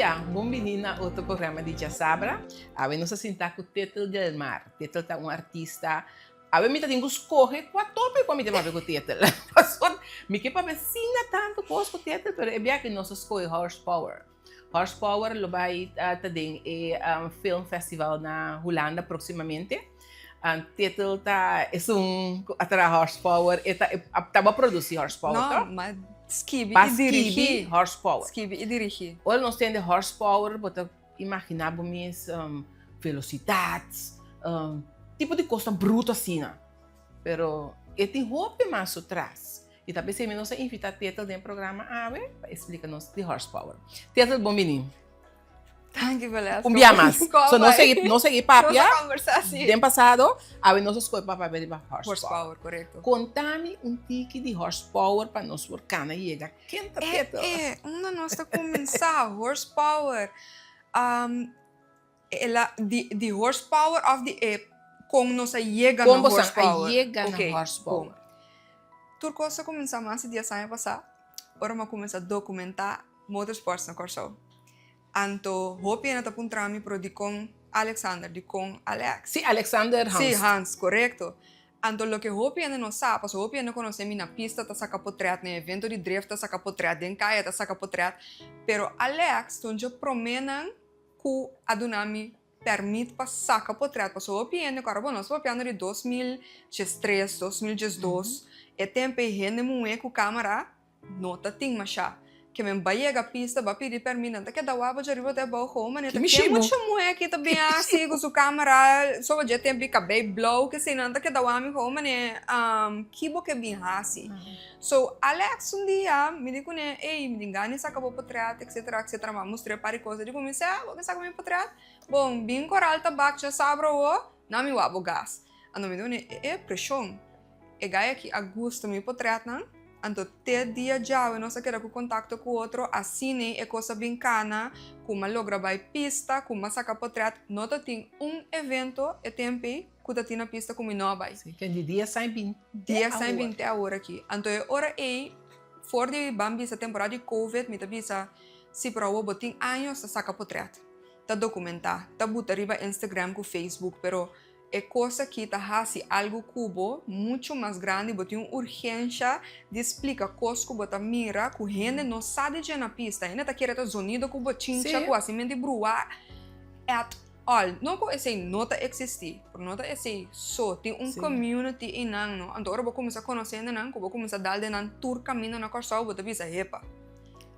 dia, bon bini na otro programa di Djasabra. Awe nos a sinta ku Tetel del Mar. Tetel ta un artista. Awe mi ta tin ku skohe kua topiko mi ta papia ku Tetel. Pasobra mi ke papia asina tantu kos ku Tetel, pero e biaha ku nos a skohe Horsepower. Horsepower lo bai ta den e film festival na Hulanda próximamente. Tetel ta esun ku a traha Horsepower, e ta taba produsí Horsepower, No, ma skibi i dirigí. Skibi Horsepower. Skibi i dirigí. Ora nos tende Horsepower bo ta imaginá bo mes velosidat, tipo di kosnan bruto asina. Pero e tin hopi mas su tras. I ta p'esei mi nos a invitá Tetel den programa awe pa e splika nos di Horsepower. Tetel, bon bini. Danki, Valeska. Un bia mas. So nos sigui, nos sigui papia. Nos a kombersá, si. Den pasado, awe nos a skohe pa papia riba Horsepower. Horsepower, korekto. Konta mi un tiki di Horsepower pa nos por kana yega ken ta Tetel. E, e, unda nos ta kuminsá? Horsepower. El a di di horsepower of di e kon nos a yega na Kon bosan a horsepower? yega na Ok, horsepower? bon. Tur kos a kuminsá mas di dies aña pasá, ora mi a kuminsá dokumentá motorsports na Kòrsou. Anto hopi hende ta puntra mi, pero dikon Alexander, dikon Alex? Sí, Alexander Hans. Sí, Hans, korekto. Anto loke hopi hende no sa, pasobra hopi hende konosé mi na pista ta saka potrèt, na evento di drift ta saka potrèt, den kaya ta saka potrèt, pero Alex ta un dje proménan ku a duna mi pèrmit pa saka potrèt pasobra hopi hende ku ora bo nos papiando di 2013, 2012, e tempu ei hende muhé ku kámara no ta tin mashá. Ke men bai yega pista bai pidi pèrmit nan ta keda wak bo djariba te abou gou manera ta ke mucha muhé aki ta bin hasi ku su kámara soba dje tempu ei kabei blou kesei nan ta keda wak mi gou manera ki bo ke bin hasi. So Alex un dia mi di kuné, ey, mi tin gana di saka bo potret, etcetera, etcetera, mi a mustr'é par di kos, e di ku mi, sè, bo ke saka mi potret? Bon, bin Koral Tabak djasabra awo, na mi wak bo gas. Anto mi di kuné, e e preshon, e guy aki a gusta mi potretnan, anto te dia djawe nos a keda ku kontakto ku otro, asina e kos a bin kana, ku mi a logra bai pista, ku mi a saka potret, no ta tin un evento e tempu ei ku ta tin na pista ku mi no a bai. Sí, ken di dia sai bin te Dia sai awor. bin te awor aki. Anto e ora ei, for di ban bisa temporada di covid, mi ta bisa, si pero awor bo tin años ta saka potret, ta dokumentá, ta buta riba Instagram ku Facebook, pero e kos aki ta hasi algu ku bo muchu mas grandi, bo tin un urgensha di splika kos ku bo ta mira ku hende no sa di dje na pista. Hende ta kere ta zonido ku bochincha, ku hasimentu di bruá et al. No ku esei no ta eksistí, pero no ta esei so. Tin un community einan, no? Anto ora bo kuminsá konosé hendenan, ku bo kuminsá dal den nan tur kaminda na Kòrsou, bo ta bisa, Hepa,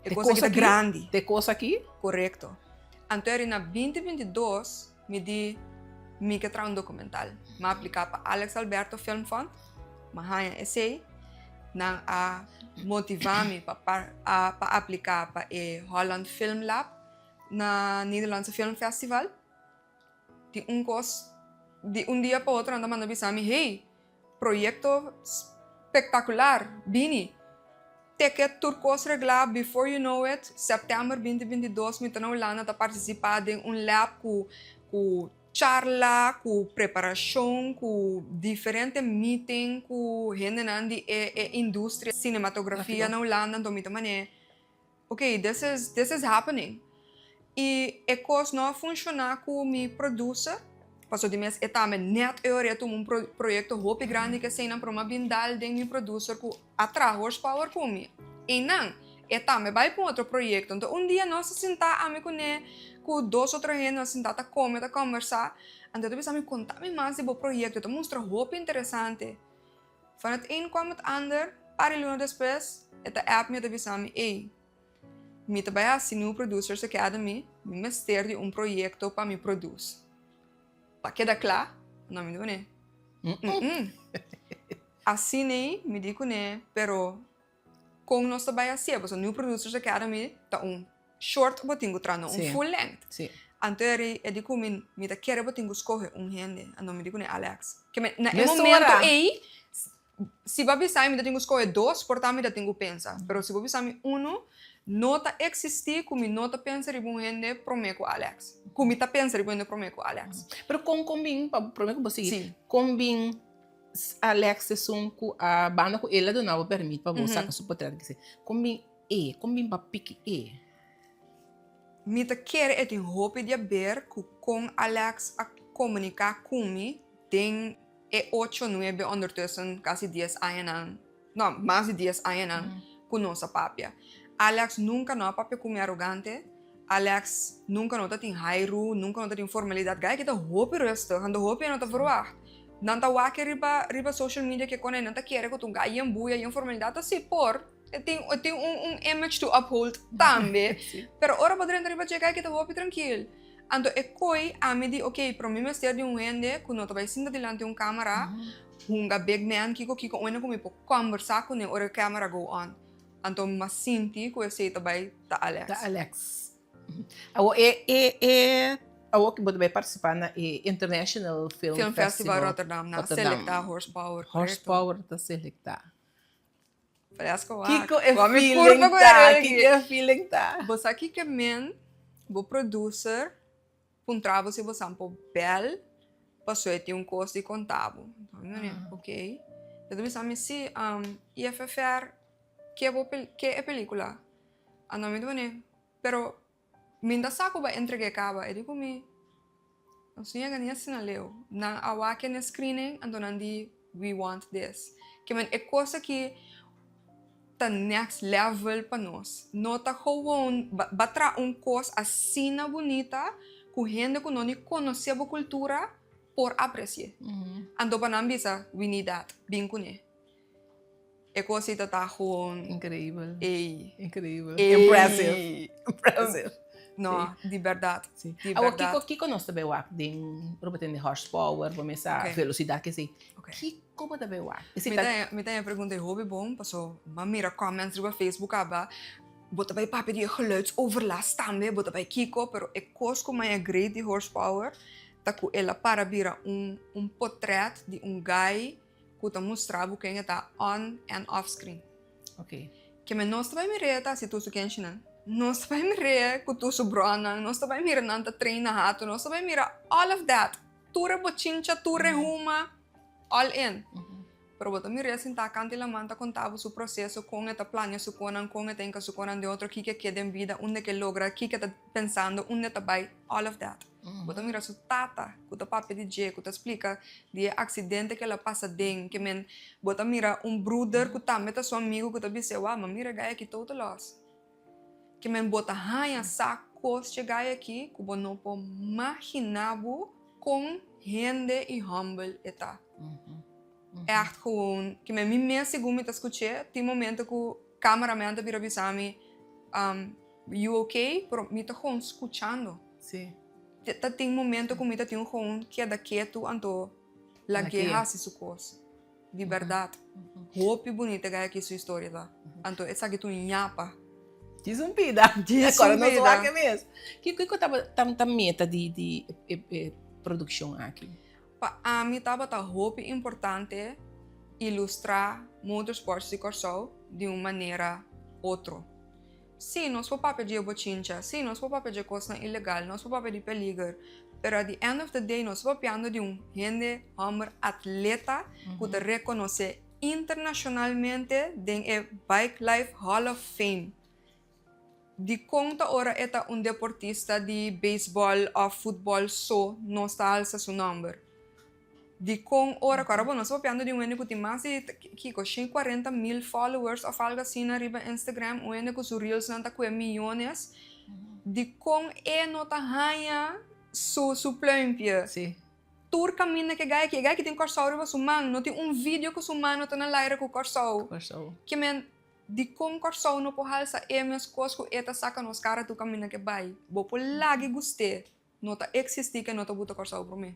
e kos aki ta grandi. Te kos aki? Korekto. Anto eri na 2022 mi di mi ke traha un dokumental. Mi a apliká pa Alex Alberto Film Fund, mi a haña esei. Nan a motivá mi pa pa apliká pa e Holland Film Lab. Na Nederlandse Film Festival tin un kos di un dia pa otro nan ta manda bisa mi, hey, proyekto spektakular, bini. Teke tur kos reglá, before you know it, sèptèmber 2022 mi ta na Hulanda ta partisipá den un lab ku ku charla, ku preparashon, ku diferente meeting ku hendenan di e e industria sinematografia na Hulanda, anto mi ta manera. Ok, this is, this is happening. I e kos no a funshoná ku mi producer, paso di mes e tambe nèt e ora e a tuma un pro, proyekto hopi grandi ku eseinan, pero mi a bin dal den mi producer ku a traha Horsepower ku mi. Einan, e tambe bai pa un otro proyekto. Anto un dia nos a sintá, ami kuné, ku dos otro hende, nos a sintá ta kome, ta kòmbersá, anto e ta bisa mi, Konta mi mas di bo proyekto, e ta mustra hopi interesante. Van het een kwam het ander, par di luna despues e ta app mi e ta bisa mi, ey, mi ta bai hasi New Producers Academy, mi mester di un proyecto pa mi produce. Pa keda kla? No, mi di kuné, mm-mm. Asina mi di kuné, pero Kon nos ta bai hasié? Pasobra New Producers Academy ta un short bo tin ku traha, no un full length. Anto e e di ku mi, mi ta kere bo tin ku skohe un hende. Anto mi di kuné Alex. Ke me na e momento ei, si bo a bisa mi mi ta tin ku skohe dos, por ta mi ta tin ku pensa. Pero si bo bisa mi unu, no ta eksistí ku mi no ta pensa riba un hende promé ku Alex. Ku mi ta pensa riba un hende promé ku Alex. Pero kon kon bin, pa promé ku bo sigui, kon bin Alex esun ku a banda ku el a duna bo permit pa bo saka su potret kise. Kon bin e? Kon bin pa piki e? Mi ta kere e tin hopi di haber ku kon Alex a komuniká ku mi den e ocho, nuebe, ondertussen kasi dies añanan, no, mas di dies añanan ku nos a papia. Alex nunka no a papia ku mi arogante, Alex nunka no ta tin hairu, nunka no ta tin formalidat. Gaya ki ta hopi rustig, anto hopi no ta verwacht. Nan ta wak riba riba social media ke kon nan ta kere ku ta un gaya yen buya, yen formalidat. Ta si por, e tin e tin un un image to uphold tambe. Pero ora bo drenta riba dje gaya ki ta hopi trankil. Anto e koi ami di ok, pero mi mester di un hende ku no ta bai sinta dilanti un kamera, hunga big man kiko kiko, un hende ku mi por kombersá kuné ora e kamera go on. Anto mi a sinti ku esei ta bai ta Alex. Ta Alex. Awor e e e awor ku bo ta bai partisipá na e International Film Film Festival Rotterdam nan a selektá Horsepower. Horsepower ta selektá. Fresco wak. Kiko e feeling ta? Kiko e feeling ta? Bo sa kiko men bo producer puntra bo si bo sa por bel paso e tin un kos di konta bo. Ok. E ta bisa mi si IFFR ke bo ke e pelikula. Anto mi ta pone pero mi no ta sa ku bo a entreg'é kaba. E di ku mi Nos no yega ni asina leu. Nan a wak e screening anto nan di we want this. Ke men e kos aki ta next level pa nos. No ta gewoon ba traha un kos asina bunita ku hende ku no ni konosé bo kultura por apresi'é. Anto pa nan bisa we need that, bin kuné. E cosita ta gewoon. Increíbel. Ey. Increíbel. Ey. Impressive. Impressive. No, di berdad. Sí. Di Awor, berdad. kiko, kiko nos ta bay wak den, ora bo tende horsepower, bo mesa Ok. velocidad ke si. Ok. Kiko bo ta bay wak? Esei Mi ta. ta, mi ta e pregunta e hopi bon, paso m'a mira comments riba Facebook aba, bo ta bay papia di e geluidsoverlast tambe, bo ta bay kiko, pero e kos ku m'a great di horsepower ta ku el a para bira un, un potret di un guy ku ta mustra bo ken e ta on en off screen. Ok. Ke men nos ta bai mir'é ta hasi tur su kenshinan. Nos ta bai mir'é ku tur su bronan, nos ta bai mira nan ta train na hatu, nos ta bai mira all of that. Tur e bochincha, tur e huma, all in. Pero bo ta mir'é sintá kanta i laman ta konta bo su proseso, kon e ta plania su konan, kon e ta hinka su konan den otro, kiko e ke den bida, unda ke logra, kiko e ta pensando, unda e ta bai, all of that. Bo ta mira su tata ku ta papia di dje, ku ta splika di e aksidente ku el a pasa den, ke men bo ta mira un bruder ku tambe ta su amigu ku ta bis'é, Wou, m'a mira e gai aki total los. Ke men bo ta haña sa kos dje gai aki ku bo no por maginá bo kon hende i humble e ta. Ègt gewoon, ke men mi mes segun mi ta skuch'é, tin momento ku cameraman ta bira bisa mi, You ok? Pero mi ta gewoon skuchando. Sí. Ta tin momento ku mi ta tin gewoon keda ketu anto lag'é hasi su kos. Di bèrdat. Hopi bunita gaya ki su historia ta. Anto esaki ta un ñapa. Djis un bida. Djis un bida. Nos wak e mes. Kiko tabata ta meta di di e produkshon aki? Pa ami tabata hopi importante ilustrá motorsports di Kòrsou di un manera otro. Sí, nos por papia di e bochincha, sí, nos por papia di e kosnan ilegal, nos por papia di peliger, pero at the end of the day nos ta papiando di un hende hòmber atleta ku ta rekonosé internashonalmente den e Bike Life Hall of Fame. Dikon ta ora e ta un deportista di beisbòl òf futbòl so nos ta alsa su nòmber? Dikon ora ku ora bo nos ta papiando di un hende ku tin mas di kiko 140 mil followers òf algu asina riba Instagram, un hende ku su reelsnan ta kue miyones, dikon e no ta haña su su pluimpje? Sí. Tur kaminda ku e gai aki, e gai aki tin Kòrsou riba su man, no tin un video ku su man no ta na laira ku Kòrsou. Kòrsou. Ke men, dikon Kòrsou no por halsa e meskos ku e ta saka nos kara tur kaminda ku e bai? Bo por lag'e gust'é. No ta existi ke no ta buta Kòrsou promé.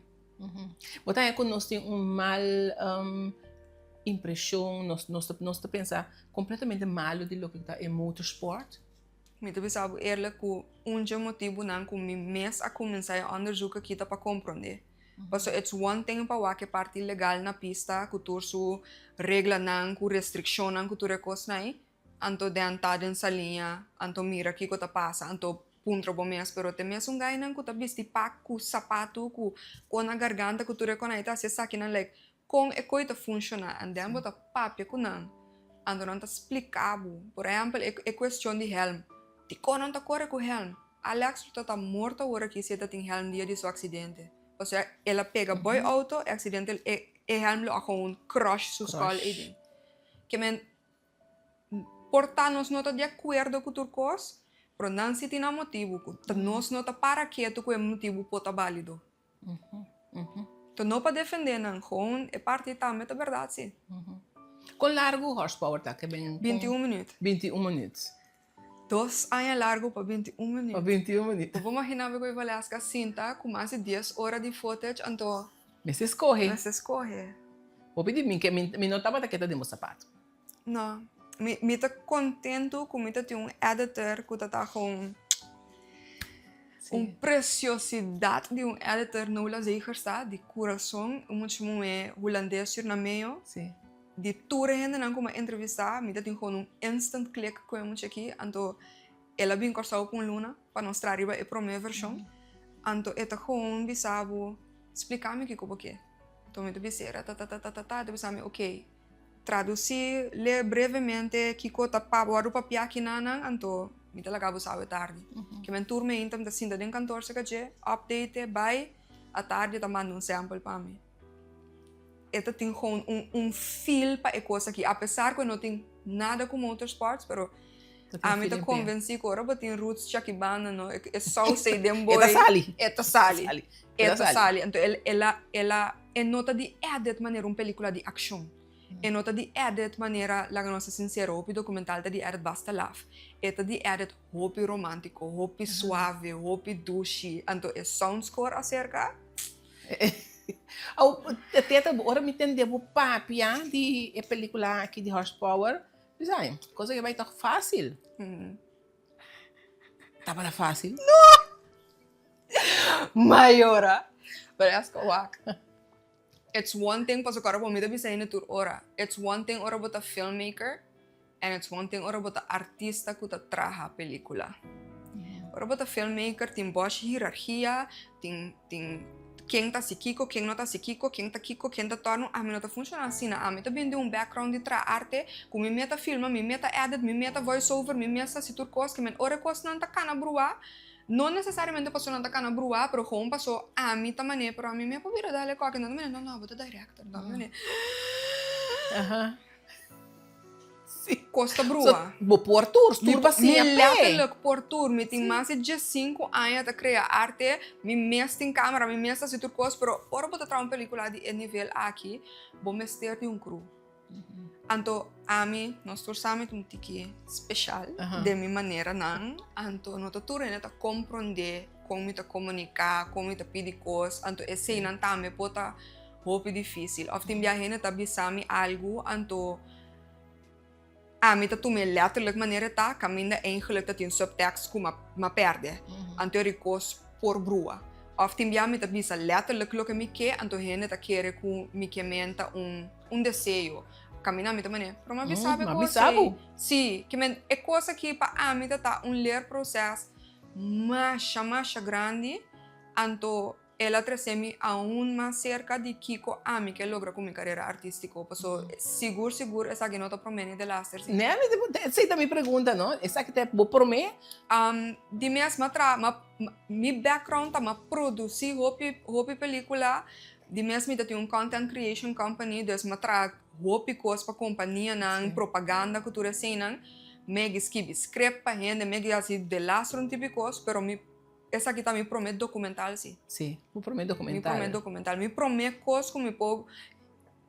Bo ta haña ku nos tin un mal impreshon, nos nos ta nos ta pensa kompletamente malu di loke ta e motorsport? Mi ta bisa bo eerlijk ku un dje motibunan ku mi mes a kuminsá e onderzoek aki ta pa komprondé. Pasobra it's one thing pa wak e parti legal na pista ku tur su reglanan, ku restrikshonnan, ku tur e kosnan ei, Anto den ta den saliña, anto mira kiko ta pasa, anto puntra bo mes, pero te mesun gainan ku ta bisti pak ku sapatu ku kon na garganta ku tur e kon ai ta hasi esakinan like kon e koi ta funshoná and den bo ta papia ku nan anto nan ta splika bo por ehèmpel e kuestion di hèlm dikon nan ta kore ku hèlm? Alex lo ta ta morto awor aki si e ta tin hèlm dia di su aksidente. Pasobra el a pega boi outo, e aksidente e e hèlm lo a gewoon crush su skòl eiden. Ke men por ta nos no ta di akuerdo ku tur kos, pero nan si tin nan motibu ku ta nos no ta para ketu ku e motibu por ta bálido. Ta no pa defendé nan, gewoon e parti tambe ta bèrdat si. Kon largu Horsepower ta? Ke ben. 21 minüt. 21 minüt. Dos aña largu pa 21 minüt. Pa 21 minüt. Bo por maginá bo ku e Valeska sinta ku mas di dies ora di footage anto. Mester skohe. Mester skohe. Hopi di mi ke mi no tabata keda den bo sapato. No. Mi mi ta kontentu ku mi ta tin un editor ku ta ta gewoon un presiosidat di un editor Nola Zegers ta di kurason un mucha muhé hulandes surnameo. Di tur e hendenan ku mi a entrevistá mi ta tin gewoon un instant click ku e mucha aki anto el a bin Kòrsou ku un luna pa nos traha riba e promé vershon anto e ta gewoon bisa bo splika mi kiko bo ke. Anto mi ta bis'é ratatatatata e ta bisa mi oke. Tradusí, Lé brevemente kiko ta pa wòrdu papiá kinanan, anto mi ta laga bo sa awe tardi. Ke men tur meinta mi ta sinta den kantor serka dje, update, bai, atardi e ta manda un sample pa mi. E ta tin gewoon un un feel pa e kos aki, apesar ku e no tin nada ku motorsports, pero ami ta konvensí ku ora bo tin roots djaki banda no, e sous ei den bo E ta sali. E ta sali. E ta sali. Anto el el a el a e no ta di edit manera un pelicula di accion. E no ta di edit manera, laga nos ta sincero, hopi documental ta di edit basta laf. E ta di edit hopi romantico, hopi suave, hopi dushi. Anto e sound score acerca. Au, teta, ora mi tende bo papia di e pelicula aki di Horsepower, mi sa, cosa ke bai toch facil. Tabata facil? No! Mayora. Pero es ko wak. It's one thing pasobra ora bo mi ta bisa hende tur ora. It's one thing ora bo ta filmmaker and it's one thing ora bo ta artista ku ta traha pelikula. Ora bo ta filmmaker tin bosh hierarchia, tin tin ken ta hasi kiko, ken no ta hasi kiko, ken ta kiko, ken ta torno. Ami no ta funshoná asina. Ami ta bini di un background di traha arte ku mi mes ta filma, mi mes ta edit, mi mes ta voice over, mi mes ta hasi tur kos. Ke men ora e kosnan ta kana bruá. No necesariamente paso nan ta cana bruá, pero gewoon paso ami ta manera, pero ami mi a por bira dale coke, nan ta manera, no, no, abo ta director, nan ta manera, Cos ta brua. So, bo por tur, tur pa siña p'e. Mi letterlijk por tur, mi tin mas di diesinku aña ta crea arte, mi mes tin camera, mi mes ta haci tur cos, pero ora bo ta traha un pelicula di e nivel aki, bo mester di un crew. Anto ami, nos tur sa mi ta un tiki special den mi maneranan, anto no ta tur hende ta comprende con mi ta comunica, con mi ta pidi cos, anto eseinan tambe por ta hopi dificil. Of tin bia hende ta bisa mi algu, anto ami ta tuma e letterlijk manera e ta, caminda eigenlijk ta tin subtekst cu m'a perde, anto e cos por brua. Of tin bia mi ta bisa letterlijk loke mi ke, anto hende ta kere cu mi ke menta un. Un deseo. Camina mi ta mane, pero m'a bisa bo e cos ei. Si, ke men e cos aki pa ami ta ta un leerproces masha masha grandi, anto el a trece mi aun mas cerca di kico ami ke logra cu mi carera artistico, paso sigur sigur esaki no ta prome ni delaster si. Nee, mi ta, esey ta mi pregunta no, esaki ta bo prome? Di mes m'a traha, m'a, mi background ta m'a produci hopi hopi pelicula. Di mes mi ta tin un content creation company, dus mi a traha hopi kos pa kompanianan, propaganda ku tur eseinan. Mi a skibi script pa hende, mi a hasi delastro un tipi kos, pero mi esaki ta mi prome documental si. Si, bo prome documental. Mi prome documental. Mi prome kos ku mi por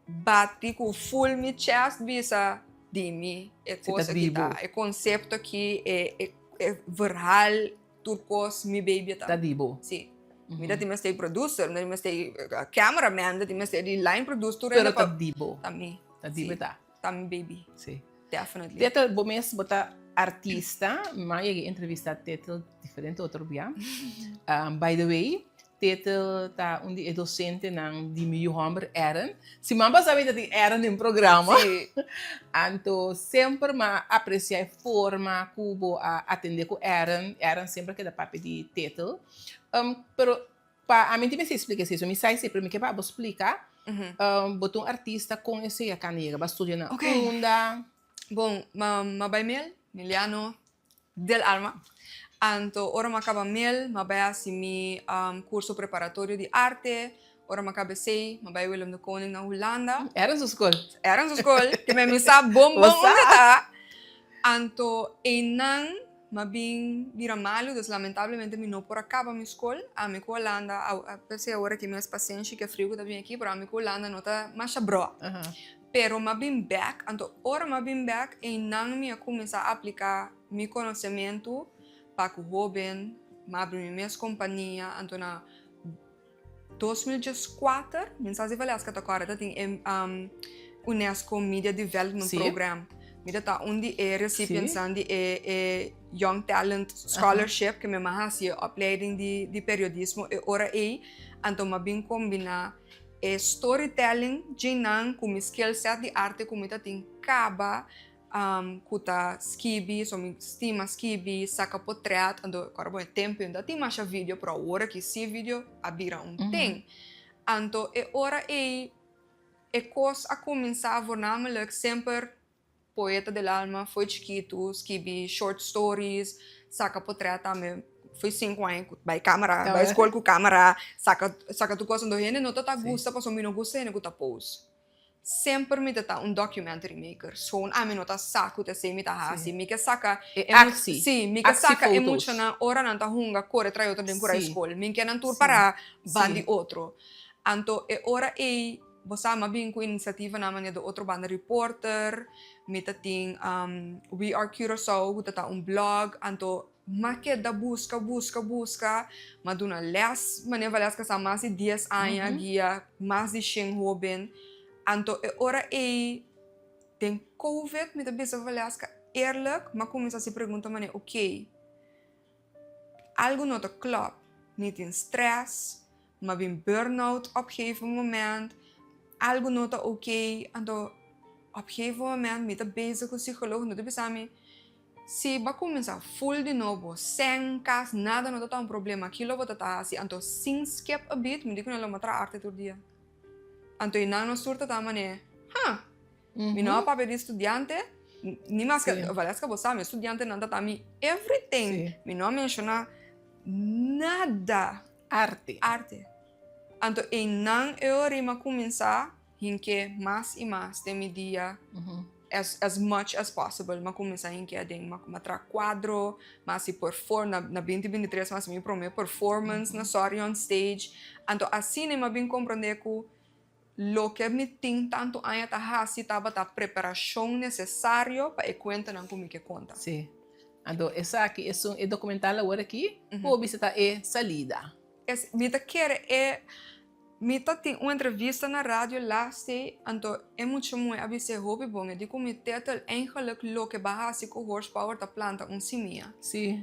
bati ku full mi chest bisa di mi e kos aki ta, e konsepto aki, e verhaal. Tur kos mi baby ta. Ta di bo. Si. Mi ta tin mester di producer, mi ta tin mester di cameraman, mi ta tin mester di line producer, tur Pero ta di bo. Ta mi. Ta di bo ta. Ta mi baby. Si. Definitely. Tetel, bo mes bo ta artista, mi a yega entrevista Tetel diferente otro bia. By the way, Tetel ta un di e docentenan di mi yu homber Aaron. Siman pasa mi ta tin Aaron den programa. Sí. Anto semper m'a aprecia e forma cu bo a atende cu Aaron. Aaron semper keda papia di Tetel. Pero pa ami tin mester explica esei. So mi sa esei pero mi ke pa abo splica. Bo ta un artista con esei a cana yega? Bo a studia na unda? Bon, m'a bai mel, Miliano del alma. Anto ora m'a kaba mel, m'a bai hasi mi kurso preparatorio di arte. Ora m'a kaba esei, m'a bai Willem de Kooning na Hulanda. Era su skol. Era su skol, ke mi sa bon bon unda ta. Anto einan m'a bin bira malu, dus lamentablemente mi no por a kaba mi skol. Ami ku Hulanda, p'esei awor aki mes pasenshi ku e friu ku ta bin aki, pero ami ku Hulanda no ta masha brò. Pero m'a bin bèk, anto ora m'a bin bèk, einan mi a kuminsá apliká Mi konosementu pa ku hóben, mi abri mi mes kompania, anto na 2014, mi no sa si Valeska ta kòrda, ta tin e UNESCO Media Development Program. Mi ta ta un di e recipientsnan di e e Young Talent Scholarship ke mi a hasi e opleiding di di periodismo e ora ei, anto mi a bin kombiná e storytelling djinan ku mi skill set di arte ku mi ta tin kaba Ku ta skibi, so mi stima skibi, saka potret, anto kòrda bon e tempu no ta tin masha video, pero awor aki si video a bira un ting. Anto e ora ei e kos a kuminsá voornamelijk semper poeta del alma fo'i chikitu, skibi short stories, saka potret tambe fo'i sinku aña ku bai kamera, bai skol ku kamera, saka saka tur kos, anto hende no ta ta gusta pasobra mi no gusta hende ku ta pose. Semper mi ta ta un documentary maker. Schoon ami no ta sa ku ta esei mi ta hasi. Mi ke saka E actie. Si, mi ke Actie saka e foto's. muchanan ora nan ta hunga kore trae otro den kura Si. skol. Mi ke nan tur Si. para ban di Si. otro. Anto e ora ei bo sa mi a bin ku inisiativanan manera de Otro Banda Reporter, mi ta tin We Are Curaçao ku ta ta un blog. Anto M'a keda buska, buska, buska. M'a duna lès, manera Valeska sa, mas di dies aña guia mas di shen hóben. Anto e ora ei den covid mi ta bisa Valeska eerlijk, m'a kuminsá hasi pregunta manera oké, algu no ta klòp, mi tin strès, m'a bin burnout op gegeven moment, algu no ta oké. Anto op gegeven moment mi ta bezig ku psikoloog, no ta bisa mi. Si bo a kuminsá ful di nobo, sen kas, nada no ta ta un problema. Kilo bo ta ta hasi? Anto sin skip a beat, mi di ku nan lo matra arte tur dia. Anto i nan nos tur ta ta manera, huh, mi no a papia di studiante, ni maske, Valeska bo sa, mi studiantenan ta ta mi everything. Mi no a menshoná nada. Arte. Arte. Anto einan e ora mi a kuminsá Hink'é mas i mas den mi dia as as much as possible. M'a kuminsá hink'é aden, m'a m'a traha kuadro, m'a hasi perform na na binti binti tres m'a hasi mi promé performance na Sorry on Stage. Anto asina m'a bin komprondé ku loke mi tin tantu aña ta hasi tabata preparashon nesesario pa e kuentanan ku mi ke konta. Sí. Anto esaki esun e dokumental awor aki ku bo bisa ta e salida. Es mi ta kere e Mi ta tin un entrevista na radio laatste, anto e mucha muhe a bis'é hopi bon, e di ku mi tetel eigenlijk loke ba hasi ku horsepower ta planta un simia. Sí.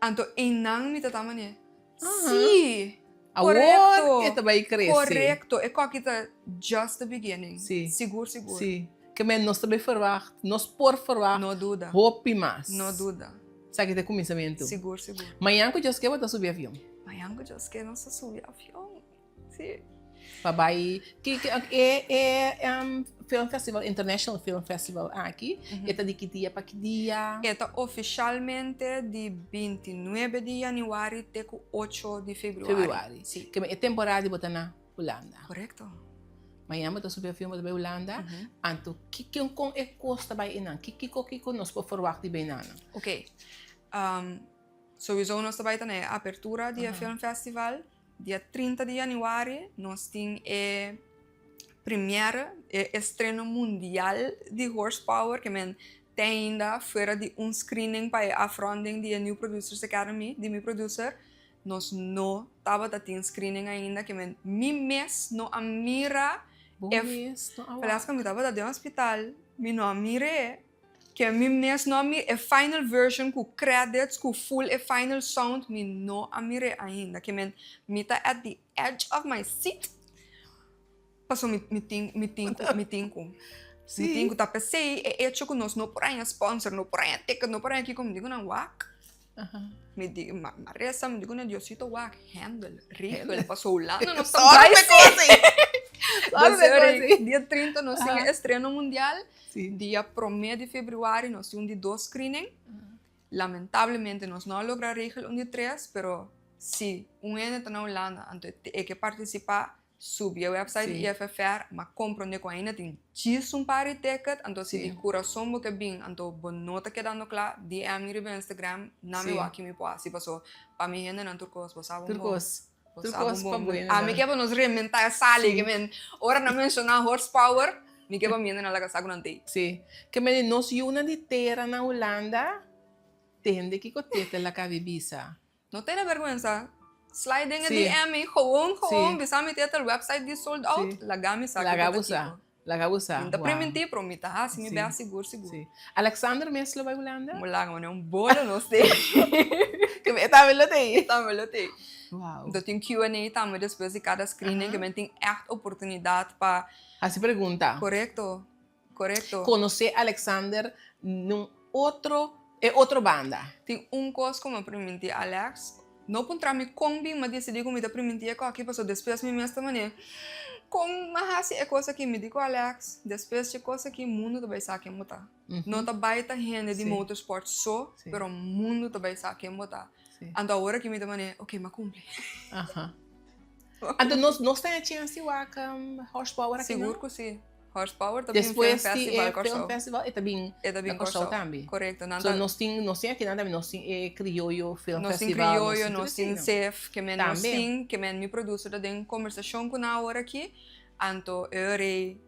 Anto einan mi ta ta manera, sí! Awor Korekto! e ta bai krese. Korekto, e koki ta just the beginning. Sí. Sigur, sigur. Sí. Ke men nos ta bai ferwagt, nos por ferwagt No duda. hopi mas. No duda. Esaki ta e kuminsamentu. Sigur, sigur. Mañan ku Dios ke bo ta subi avion. Mañan ku Dios ke nos ta subi avion. Sí. Pa bai ki ki e e film festival international film festival aki e ta di ki dia pa ki dia? E ta ofishalmente di bintinuebe di yanüari te ku ocho di februari. Februari. Sí. Ke e temporada di bo ta na Hulanda. Korekto. Mañan bo ta subi avion bo ta bai Hulanda. Anto ki ki kon e kos ta bai einan? Ki kiko kiko nos por ferwagt di bai einan? Oké. Souiso nos ta bai ta na e apertura di e film festival. Dia 30 di januari nos tin e premiere, e estreno mundial di Horsepower, ke men te ainda fuera di un screening pa e afronding di e New Producers Academy di mi producer, nos no tabata tin screening ainda, ke men mi mes no a mira Bo e mes no a wak. Velasco, mi tabata den hospital, mi no a mir'é. Ke mi mes no a mira e final version ku credits ku full e final sound mi no a mir'é ainda ke men mi ta at the edge of my seat paso mi mi tin mi tin ku mi tin ku mi tin ku ta p'esei e hecho ku nos no por haña sponsor no por haña ticket no por haña kiko mi di ku nan wak mi di ma resa mi di ku nan Diosito wak handle regel paso Hulanda nos ta bai si dia 30 nos tin e estreno mundial. Sí. Dia promé di februari nos tin un di dos screening. Lamentablemente nos no a logra regel un di tres, pero si un hende ta na Hulanda anto e ke partisipá, subi e website di IFFR, ma komprondé ku ainda tin djis un par di ticket, anto si di kurason bo ke bin anto bo no ta kedando kla, DM mi riba Instagram, na mi wak ki mi por hasi paso pa mi hendenan tur kos bo sa bon bon. Tur kos pa bueno. Ami ke pa nos rementá e sali ke men ora nan menshoná horsepower mi ke pa mi hendenan laga sa ku nan tei. Sí. Ke men di nos yunan di tera na Hulanda tende kiko Tete la kabi bisa. No tene bergwensa. Slide den e DM i gewoon gewoon bisa mi Tete el website di sold out laga mi sa kiko ta kiko. Laga bo sa. Mi ta primintí pero mi ta hasi mi best sigur sigur. Sí. Alexander mes lo bai Hulanda? Bo laga mane un bolo nos tei. Ke e tambe lo tei? E tambe lo tei. Wow. Anto tin Q and A tambe despues di kada screening ke men tin ègt oportunidat pa. Hasi pregunta. Korekto, korekto. Konosé Alexander nun otro, e otro banda. Tin un kos ku mi a primintí Alex, no puntra mi kon bin mi a disidí ku mi ta primintí e koki pasobra despues mi mes ta manera kon mi a hasi e kos aki? Mi di ku Alex, despues dje kos aki mundu ta bai sa ken bo ta. No ta bai ta hende di motorsport so, pero mundu ta bai sa ken bo ta. Anto awor aki mi ta manera, ok, mi a kumpli. Anto nos nos ta chance di wak Horsepower aki no? Sigur ku si. Horsepower ta bin Film Despues di Festival e Kòrsou. Film Festival e ta bin E ta bin na Kòrsou Kòrsou. tambe. Korekto. Nan So ta nos tin nos tin akinan tambe nos tin e Krioyo Film Nos tin Festival, nos Krioyo, tin tur nos tin esei no. Sef, ke men nos Tambe. tin, ke men mi producer ta den kombersashon ku nan awor aki. Anto e ora ei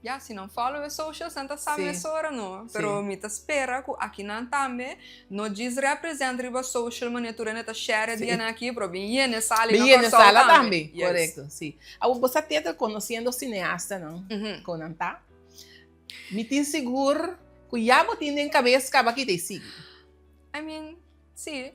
Ya, si nan follow e socials nan ta sa mesora no. Pero mi ta spera ku akinan tambe no djis represent riba social manera tur hende ta share e dianan aki, pero bin yena e sala Bin yena e sala tambe. Korekto, si. Awor bo sa Tetel konosiendo sineastanan kon nan ta, mi tin sigur ku ya bo tin den kabes kaba kita e sigui. I mean, si.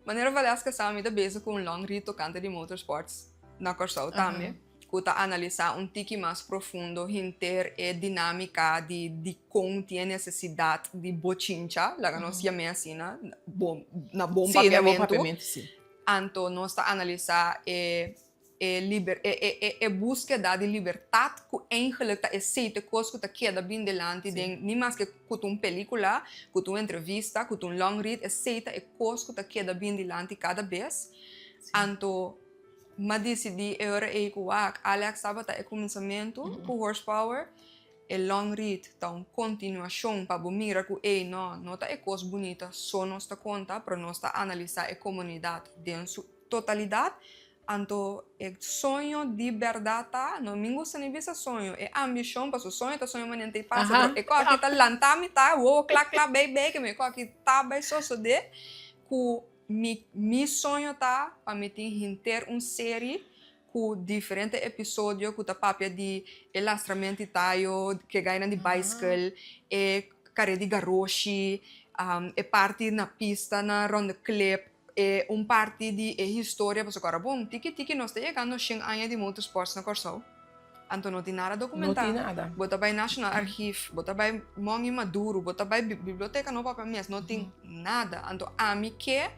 Manera Valeska sa mi ta bezig ku un long read tokante di motorsports na Kòrsou tambe. Ku ta analisá un tiki mas profundo henter e dinámika di dikon tin e nesesidat di bochincha, laga nos yam'é asina, bon, na bon Sí, na bon papiamentu. papiamentu, sí. Anto nos ta analisá e e liber e e e e búskeda di libertat ku eigenlik ta esei ta e kos ku ta keda bin delanti den ni maske ku ta un pelíkula, ku ta un entrevista, ku ta un long read, esei ta e kos ku ta keda bin dilanti kada bes. Anto. M'a disidí e ora ei ku wak, Alex tabata e kuminsamentu ku Horsepower, e long read ta un kontinuashon pa bo mira ku ei no, no ta e kos bunita so nos ta konta, pero nos ta analisá e komunidat den su totalidat. Anto e soño di bèrdat ta, no mi gusta ni bisa soño, e ambishon, pasobra soño ta soño manera ta pasa, pero e kos aki ta lanta mi ta, wowo kla kla bei bei, ke mi e kos aki ta bai sosodé ku Mi mi soño ta pa mi tin henter un seri ku diferente episodio ku ta papia di e lastramento di tayo, ke gainan di baiskel, e kare di garoshi, e parti na pista na Ronde Klip, e un parti di e historia pasobra ku ora bon tiki tiki nos ta yegando shen aña di motorsports na Kòrsou. Anto no tin nada documentá. No tin nada. Bo ta bai National Archief, bo ta bai Mongui Maduro, bo ta bai biblioteca no papia mes, no tin nada. Anto ami ke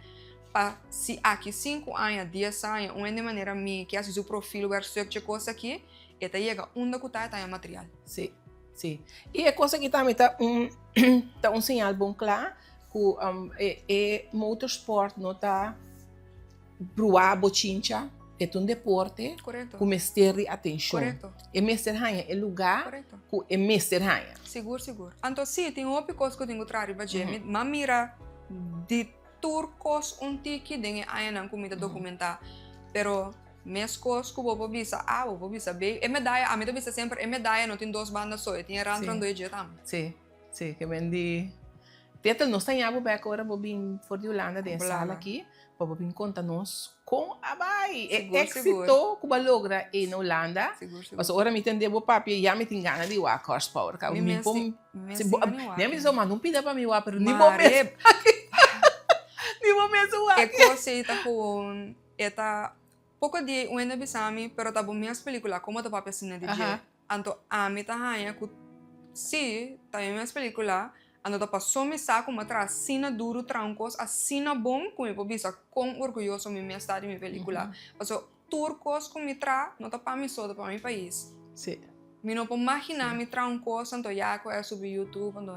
pa si aki sinku aña, dies aña, un hende manera mi ke hasi su profil werkstuk dje kos aki, e ta yega unda ku ta e ta haña material. Sí, sí. I e kos aki tambe ta un ta un señal bon kla ku e motorsport no ta. Bruá bochincha e ta un deporte ku mester di atenshon. E mester haña e lugá ku e mester haña. Sigur, sigur. Anto sí, tin hopi kos ku tin ku traha riba dje. Mi a mira di tur kos un tiki den e añanan ku mi ta dokumentá. Pero meskos ku bo por bisa A, bo por bisa B. E medaya, ami ta bisa semper, e medaya no tin dos banda so, e tin e rand rondó e dje tambe. Sí. Sí, ke men di Tetel nos ta ña bo bek ora bo bin for di Hulanda den e sala aki pa bo bin konta nos kon a bai e éksito ku bo a logra ei na Hulanda. Pasobra ora mi tende bo papia ya mi tin gana di wak horsepower kaba mi por mi a manda un pida pa mi wak pero ni bo mes ni bo mes wak. E kos ei ta gewoon e ta poko di un hende a bisa mi pero ta bo mes pelikula komo ta papia asina di dje. Anto ami ta haña ku sí, ta mi mes pelíkula, anto ta pasó mi sa ku mi a traha asina duru, traha un kos asina bon ku mi por bisa kon orguyoso mi mes ta di mi pelíkula. Pasobra tur kos ku mi traha no ta pa mi so, ta pa mi pais. Sí. Mi no por maginá mi traha un kos anto ya ku a subi YouTube anto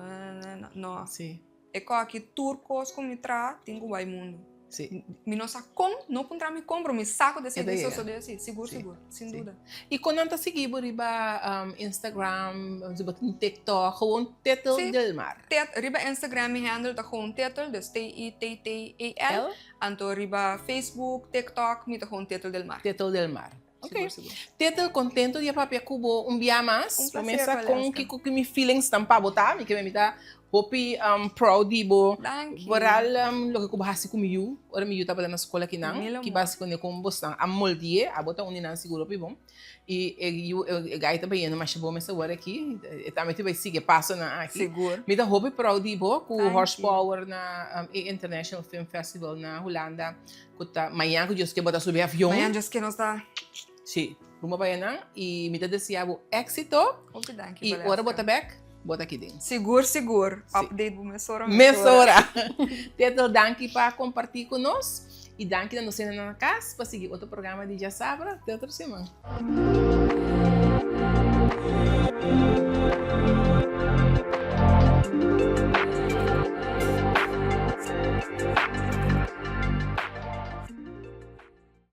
no. Sí. E koki tur kos ku mi traha tin ku bai mundu. Sí. Mi no sa kon, no puntra mi kon, pero mi sa ku ta E ta esei yega. sosodé así, sigur Sí. sigur, sin Sí. duda. I kon nan ta sigui bo riba Instagram, si bo tin TikTok, gewoon Tetel Sí. del Mar? Tet, riba Instagram mi handle ta gewoon Tetel, dus T-I-T-T-E-L. L. Anto riba Facebook, TikTok, mi ta gewoon Tetel del Mar. Tetel del Mar. Ok. Sigur, sigur. Tetel, contento di a papia cu bo un bia mas. Un placer, Bo mesa con Valeska. kico cu mi feelings tan pa bo ta. Mi keme mi ta hopi proud di bo. Danki. Vooral loke cu bo haci cu mi yu, ora mi yu tabata na school akinan. Mil amor. Ki basico ne con bosnan a moldi'e, abo ta un di nan sigur hopi bon. Y e yu, e gai ta bayendo masha bon mester wor aki. E tambe ta bay sigui e pasonan aki. Sigur. Mi ta hopi proud di bo cu Danki. Horsepower na e International Film Festival na Hulanda. Ku ta mañan ku Dios ke bo ta subi avion. Mañan Dios ke nos ta. Sí, rumbo pa nan i mi ta desea bo éxito. Hopi danki, I ora bo ta bek, bo ta aki den. Sigur, sigur. Sí. Update bo mesora, mesora. Mesora. Tetel, danki pa kompartí ku nos. I danki na nos hendenan na kas pa sigui otro programa di Djasabra. Te otro siman.